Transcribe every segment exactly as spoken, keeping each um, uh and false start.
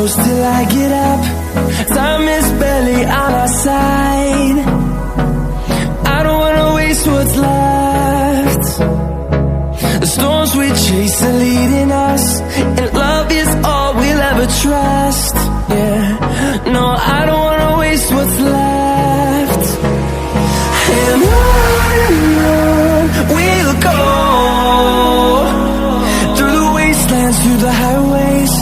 Till I get up, time is barely on our side. I don't wanna waste what's left. The storms we chase are leading us, and love is all we'll ever trust. Yeah, no, I don't wanna waste what's left. And on and on we'll go, through the wastelands, through the highways,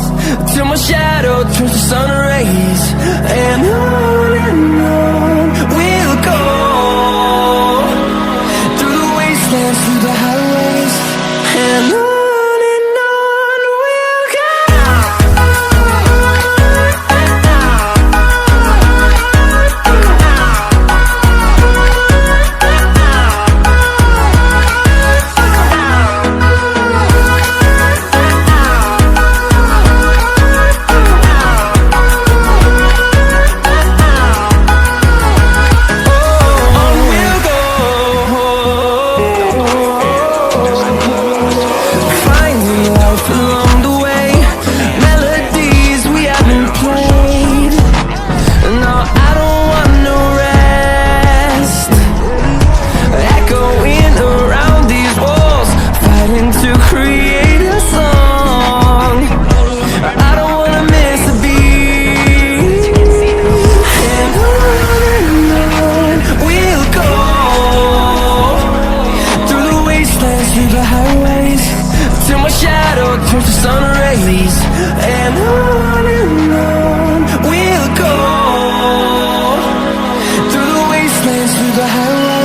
till my shadow turns to sun rays. And on and on we'll go, through the wastelands, through the highways, and on and on we'll go. Finding life along the way, melodies we haven't played. No, I don't want no rest. Echoing around these walls, fighting to create a song. I don't wanna miss a beat. And on and on we'll go, through the wastelands, through the highways, till my shadow turns to sun rays. And on and on we'll go, through the wastelands, through the highways.